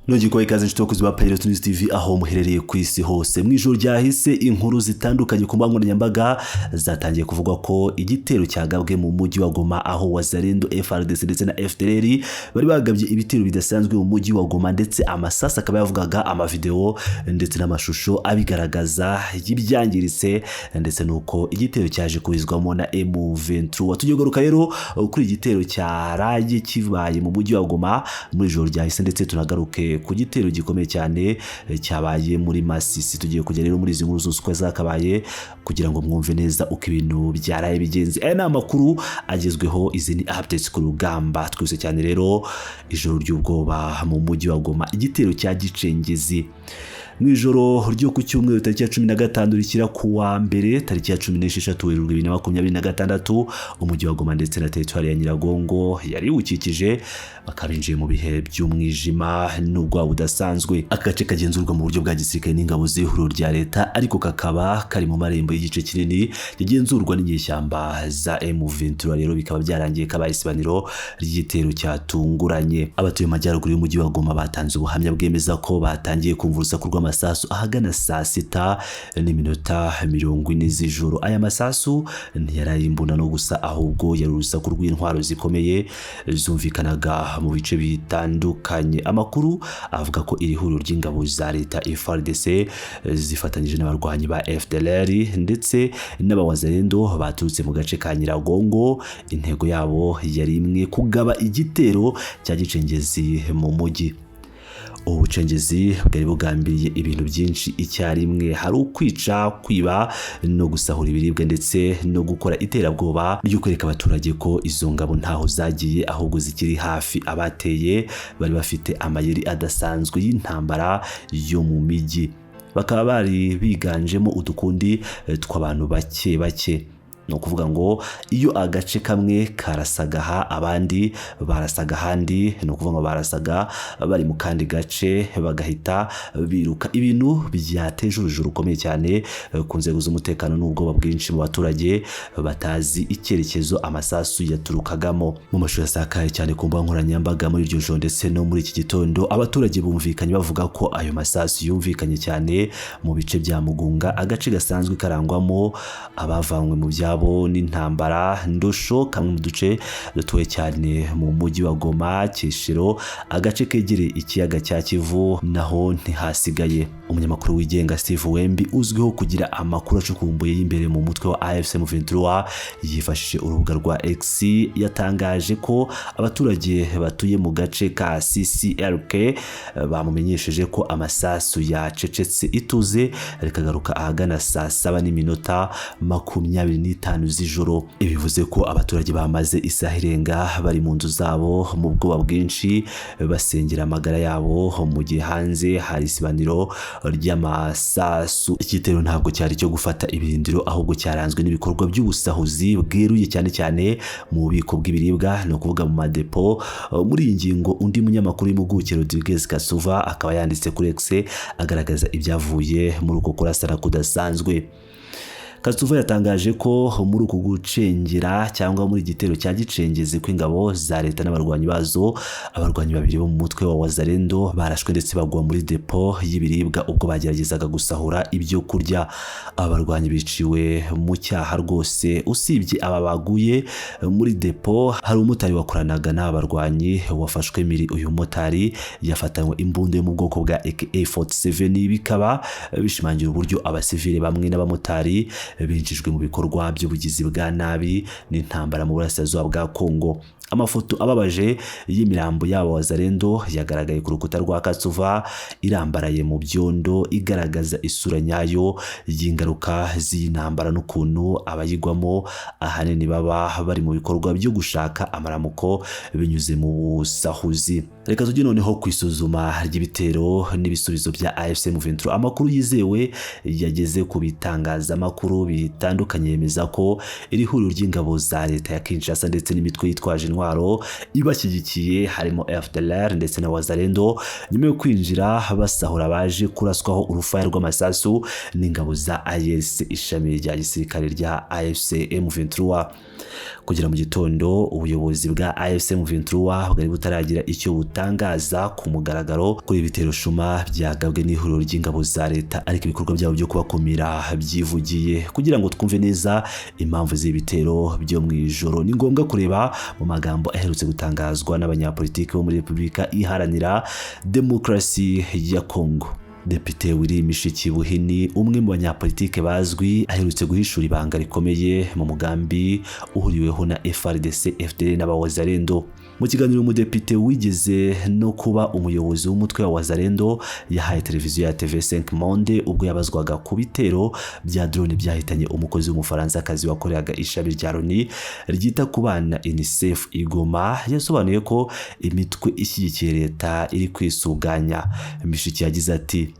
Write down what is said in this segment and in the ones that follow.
Nongeye kubaha ikaze inshuti bakozi ba Pirate News TV aho muherereye ku isi hose. Mu ijoro ryahise inkuru zitandukanye ku mbuga nkoranyambaga zatangiye kuvugwa ko igitero cyagabwe mu mujyi wa Goma, aho Wazalendo, FARDC ndetse na FDLR bari bagabye ibitero bidasanzwe mu mujyi wa Goma, ndetse amasasu akaba yavugaga, amavideo ndetse n'amashusho abigaragaza y'ibyangiritse, ndetse nuko igitero cyaje kurizwamo na M23. Tugiye kugaruka rero kuri igitero cyaraye kibaye mu mujyi wa Goma muri ijoro ryahise, ndetse tunagaruke ku gitero gikomeye cyane cyabaye muri Masisi. Tugiye kujya rero muri izi nkuru zose uko zakabaye kugira ngo mwumve neza uko ibintu byaraye bigenze. Aya ni amakuru agezweho, izi ni updates ku rugamba. Twese cyane rero ijoro ry'ubwoba mu mujyi wa Goma, igitero cya Gicengezi. Mu ijoro ryo ku cyumweru tariki ya 15 rishyira ku wa mbere tariki ya 16 Werurwe 2026, umujyi wa Goma ndetse na teritwari ya Nyiragongo yari iwukikije bakaba binjiye mu bihe by'umwijima n'ubwoba budasanzwe. Agace kagenzurwa mu buryo bwa gisirikare n'ingabo z'ihuriro rya leta, ariko kakaba kari mu marembo y'igice kinini kigenzurwa n'inyeshyamba za M23. Rero bikaba byarangiye kabaye isibaniro ry'igitero cyatunguranye. Abatuye mu majyaruguru y'umujyi wa Goma batanze ubuhamya bwemeza ko batangiye kumva urusaku rw'amasasu ahagana saa 6:40 z'ijoro. Aya masasu ntiyari ay'imbunda gusa, ahubwo yari urusaku rw'intwaro zikomeye zumvikanaga mu bice bitandukanye. Amakuru avuga ko iri huriro ry'ingabo za leta FARDC zifatanyije n'abarwanyi ba FDLR ndetse n'abawazalendo baturutse mu gace ka Nyiragongo, intego yabo yari imwe: kugaba igitero cya Gicengezi mu mujyi. Ubu bucengezi bwari bugambiriye ibintu byinshi icyarimwe: hari ukwica, kwiba no gusahura ibiribwa, ndetse no gukora iterabwoba ryo kwereka abaturage ko izo ngabo ntaho zagiye, ahubwo zikiri hafi. Abateye bari bafite amayeri adasanzwe y'intambara yo mu mijyi, bakaba bari biganjemo udukundi tw'abantu bake bake. Ni ukuvuga ngo iyo agace kamwe karasaga aha, abandi barasaga ahandi, ni ukuvuga ngo barasaga bari mu kandi gace bagahita biruka. Ibintu byateje urujijo rukomeye cyane ku nzego z'umutekano n'ubwoba bwinshi mu baturage batazi icyerekezo amasasu yaturukagamo. Mu mashusho yasakaye cyane ku mbuga nkoranyambaga muri iryo joro ndetse no muri iki gitondo, abaturage bumvikanye bavuga ko ayo masasu yumvikanye cyane mu bice bya Mugunga, agace gasanzwe karangwamo abavanywe mu byabo n'intambara, Ndosho, kamwe mu duce dutuwe cyane mu mujyi wa Goma, Keshero, agace kegereye ikiyaga cya Kivu, naho ntihasigaye. Umunyamakuru wigenga Steve Wembi, uzwiho kugira amakuru acukumbuye y'imbere mu mutwe wa AFC M23, yifashishije urubuga rwa X yatangaje ko abaturage batuye mu gace ka CCRK bamumenyesheje ko amasasu yacecetse ituze rikagaruka ahagana saa 7:25 z'ijoro. Ibi bivuze ko abaturage bamaze isaha irenga bari mu nzu zabo mu bwoba bwinshi, basengera amagara yabo, mu gihe hanze hari isibaniro ry'amasasu. Igitero ntabwo cyari cyo gufata ibirindiro, ahubwo cyaranzwe n'ibikorwa by'ubusahuzi bweruye, cyane cyane mu bubiko bw'ibiribwa, ni ukuvuga mu madepo. Muri iyi ngingo, undi munyamakuru w'impuguke Rodriguez Kasuva akaba yanditse kuri X agaragaza ibyavuye muri uko kurasana kudasanzwe. Kasuva yatangaje ko muri uku gucengera cyangwa muri igitero cya Gicengezi kw'ingabo za leta n'abarwanyi bazo, abarwanyi babiri bo mu mutwe wa Wazalendo barashwe ndetse bagwa muri depo y'ibiribwa ubwo bageragezaga gusahura ibyo kurya. Aba barwanyi biciwe mu cyaha rwose. Usibye aba baguye muri depo, hari umumotari wakoranaga n'aba barwanyi wafashwe miri. Uyu mumotari yafatanywe imbunda yo mu bwoko bwa AK-47, bikaba bishimangira uburyo abasivile bamwe n'abamotari binjijwe mu bikorwa by'ubugizi bwa nabi n'intambara mu burasirazuba bwa Kongo. Amafoto ababaje y'imirambo yabo Wazalendo yagaragaye ku rukuta rwa Katsuva irambaraye mu byondo, igaragaza isura nyayo y'ingaruka z'iyi ntambara n'ukuntu abayigwamo ahanini baba bari mu bikorwa byo gushaka amaramuko binyuze mu busahuzi. Reka tujye noneho ku isuzuma ry'ibitero n'ibisubizo bya AFC M23. Amakuru yizewe yageze ku bitangazamakuru bitandukanye yemeza ko iri huriro ry'ingabo za leta ya Kinshasa ndetse n'imitwe yitwaje intwaro ibashyigikiye harimo FDLR ndetse na Wazalendo, nyuma yo kwinjira basahura baje kuraswaho urufaya rw'amasasu n'ingabo za AES, ishami rya gisirikare rya AFC M23. Kugera mu gitondo ubuyobozi bwa AFC M23 bwari butaragira icyo butangaza ku mugaragaro kuri ibitero shuma byagabwe n'ihuriro ry'ingabo za leta, ariko ibikorwa byabo byo kubakumira byivugiye. Kugira ngo twumve neza impamvu z'ibitero byo mu ijoro, ni ngombwa kureba mu magambo aherutse gutangazwa n'abanyapolitiki bo muri Repubulika Iharanira Demokarasi ya Kongo. Depite Willy Mishiki Buhini, umwe mu banyapolitike bazwi, aherutse guhishura ibanga rikomeye mu mugambi uhuriweho na FARDC, FDL n'abawazalendo. Mu kiganiro umudepite wigeze no kuba umuyobozi w'umutwe wa Wazalendo yahaye televiziyo ya TV5 Monde ubwo yabazwaga ku bitero bya drone byahitanye umukozi w'Umufaransa wakoreraga ishami rya Loni ryita ku bana UNICEF i Goma, yasobanuye ko imitwe ishyigikiye leta iri kwisuganya. Mishiki yagize ati: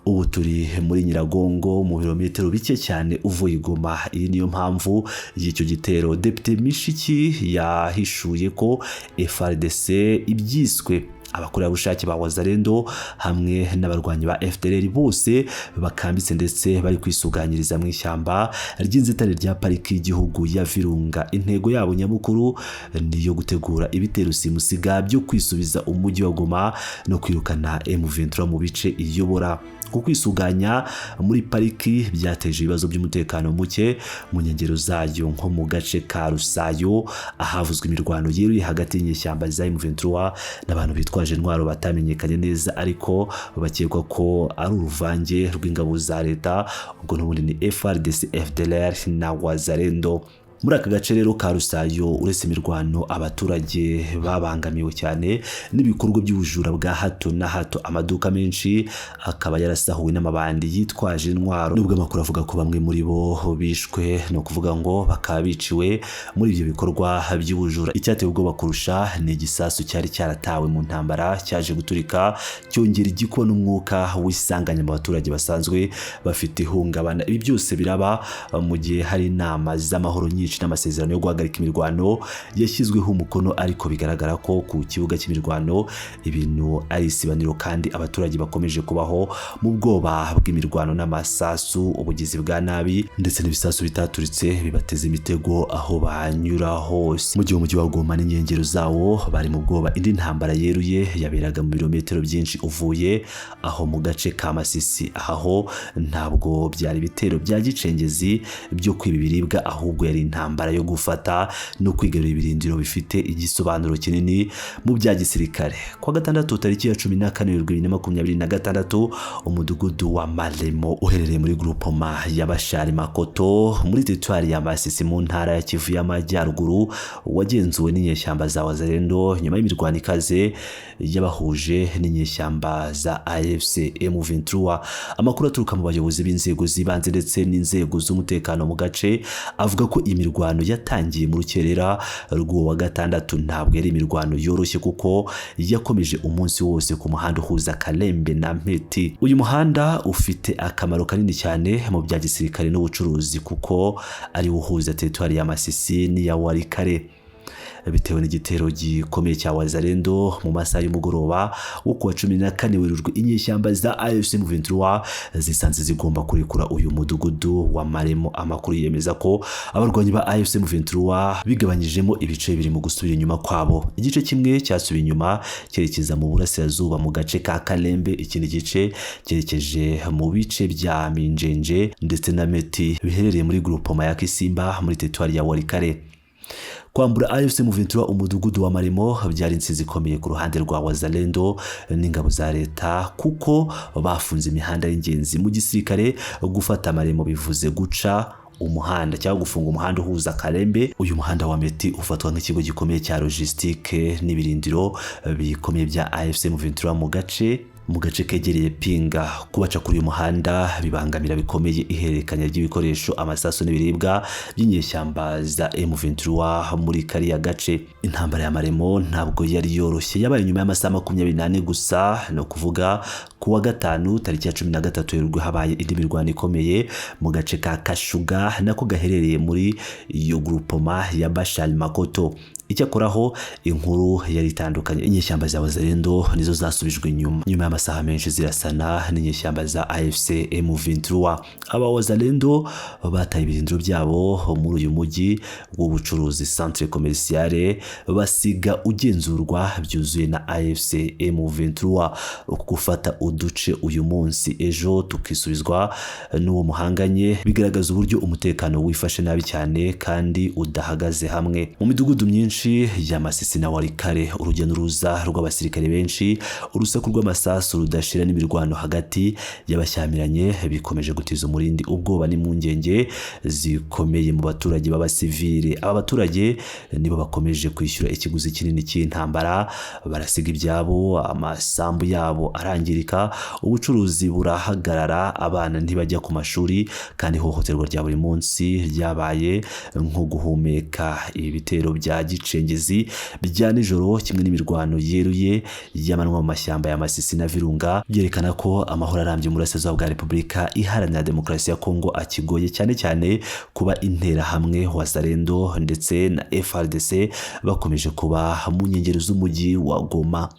"Ubu turi muri Nyiragongo, mu birometero bike cyane uvuye i Goma. Iyi niyo mpamvu y'icyo gitero." Depite Mishiki yahishuye ko FARDC, ibyiswe abakorerabushake ba Wazalendo, hamwe n'abarwanyi ba FDLR bose bakambitse ndetse bari kwisuganyiriza mu ishyamba ry'inzitane rya pariki y'igihugu ya Virunga. Intego yabo nyamukuru ni iyo gutegura ibitero simusiga byo kwisubiza umujyi wa Goma no kwirukana M23 mu bice iyobora. Ku kwisuganya muri pariki byateje ibibazo by'umutekano muke mu nkengero zayo, nko mu gace ka Rusayo, ahavuzwe imirwano yeruye hagati y'inyeshyamba za M23 n'abantu bitwaje intwaro batamenyekanye neza, ariko bakekwa ko ari uruvange rw'ingabo za leta, ubwo n'ubundi ni FARDC, FDLR na Wazalendo. Muri aka gace rero ka Rusayo, uretse imirwano, abaturage babangamiwe cyane n'ibikorwa by'ubujura bwa hato na hato, amaduka menshi akaba yarasahuwe n'amabandi yitwaje intwaro, nubwo amakuru avuga ko bamwe muri bo bishwe, ni ukuvuga ngo bakaba biciwe muri ibyo bikorwa by'ubujura. Icyateye ubwoba kurusha ni igisasu cyari cyaratawe mu ntambara cyaje guturika, cyongera igikuba n'umwuka w'isanganya mu baturage basanzwe bafite ihungabana. Ibi byose biraba mu gihe hari inama z'amahoro nyinshi n'amasezerano yo guhagarika imirwano yashyizweho umukono, ariko bigaragara ko ku kibuga cy'imirwano ibintu ari isibaniro, kandi abaturage bakomeje kubaho mu bwoba bw'imirwano n'amasasu, ubugizi bwa nabi ndetse n'ibisasu bitaturitse bibateza imitego aho banyura hose. Mu gihe umujyi wa Goma n'inkengero zawo bari mu bwoba, indi ntambara yeruye yaberaga mu birometero byinshi uvuye aho mu gace ka Masisi. Aho ntabwo byari ibitero bya gicengezi byo kwiba ibiribwa, ahubwo yari intambara yo gufata no kwigarurira ibirindiro bifite igisobanuro kinini mu bya gisirikare. Kwa gatandatu tariki ya 14 Werurwe 2026, umudugudu wa Maremo uherereye muri groupement ya Bashari Makoto muri teritwari ya Masisi mu ntara ya Kivu y'Amajyaruguru wagenzuwe n'inyeshyamba za Wazalendo nyuma y'imirwano ikaze y'abahuje n'inyeshyamba za AFC M23. Amakuru aturuka mu bayobozi b'inzego z'ibanze ndetse n'inzego z'umutekano mu gace avuga ko imirwano yatangiye mu rukerera rw'uwo wa gatandatu. Ntabwo yari imirwano yoroshye kuko yakomeje umunsi wose ku muhanda uhuza Kalembe na Mpeti. Uyu muhanda ufite akamaro kanini cyane mu bya gisirikare n'ubucuruzi kuko ari wo uhuza teritwari ya Masisi n'iya Walikale. Bitewe n'igitero gikomeye cya Wazalendo mu masaha y'umugoroba wo kuwa 14 Werurwe, inyeshyamba za AFC M23 zisanze zigomba kurekura uyu mudugudu wa Maremo. Amakuru yemeza ko abarwanyi ba AFC M23 bigabanyijemo ibice bibiri mu gusubira inyuma kwabo. Igice kimwe cyasubiye inyuma cyerekeza mu burasirazuba mu gace ka Kalembe, ikindi gice cyerekeje mu bice bya Minjenje ndetse na Meti biherereye muri groupement ya Kisimba muri teritwari ya Walikale. Kwambura AFC M23 umudugudu wa Maremo byari intsinzi ikomeye ku ruhande rwa Wazalendo n'ingabo za leta, kuko bafunze imihanda y'ingenzi mu gisirikare. Gufata Maremo bivuze guca umuhanda cyangwa gufunga umuhanda uhuza Karembe. Uyu muhanda wa Meti ufatwa nk'ikigo gikomeye cya logistique n'ibirindiro bikomeye bya AFC M23 mu gace kegereye Pinga. Kubaca kuri uyu muhanda bibangamira bikomeye ihererekanya ry'ibikoresho, amasasu n'ibiribwa by'inyeshyamba za M23 muri kariya gace. Intambara ya Maremo ntabwo yari yoroshye. Yabaye nyuma y'amasaha 24 gusa, ni ukuvuga ku wa gatanu tariki ya 13 Werurwe, habaye indi mirwano ikomeye mu gace ka Kashuga, nako gaherereye muri iyo groupement ya Bashal Makoto. Icyakoraho inkuru yari itandukanye. Inyeshyamba za Wazalendo nizo zasubijwe inyuma nyuma y'amasaha menshi zirasana n'inyeshyamba za AFC M23. Aba Wazalendo bataye ibirindiro byabo muri uyu mujyi w'ubucuruzi, centre commerciale, basiga ugenzurwa byuzuye na AFC M23. Gufata uduce uyu munsi, ejo tukisubizwa n'uwo muhanganye, bigaragaza uburyo umutekano wifashe nabi cyane kandi udahagaze hamwe. Mu midugudu myinshi ya Masisi na Walikale, urujya n'uruza rw'abasirikare benshi, urusaku rw'amasasu rudashira n'imirwano hagati y'abashyamiranye bikomeje gutiza umurindi ubwoba n'impungenge zikomeye mu baturage b'abasivile. Aba baturage nibo bakomeje kwishyura ikiguzi kinini cy'intambara. Barasiga ibyabo, amasambu yabo arangirika, ubucuruzi burahagarara, abana ntibajya ku mashuri, kandi ihohoterwa rya buri munsi ryabaye nko guhumeka. Ibitero bya gicengezi bya nijoro kimwe n'imirwano yeruye y'amanywa mu mashyamba ya Masisi na Virunga byerekana ko amahoro arambye mu burasirazuba bwa Repubulika Iharanira Demokarasi ya Kongo akigoye, cyane cyane kuba Interahamwe, Wazalendo ndetse na FARDC bakomeje kuba mu nkengero z'umujyi wa Goma.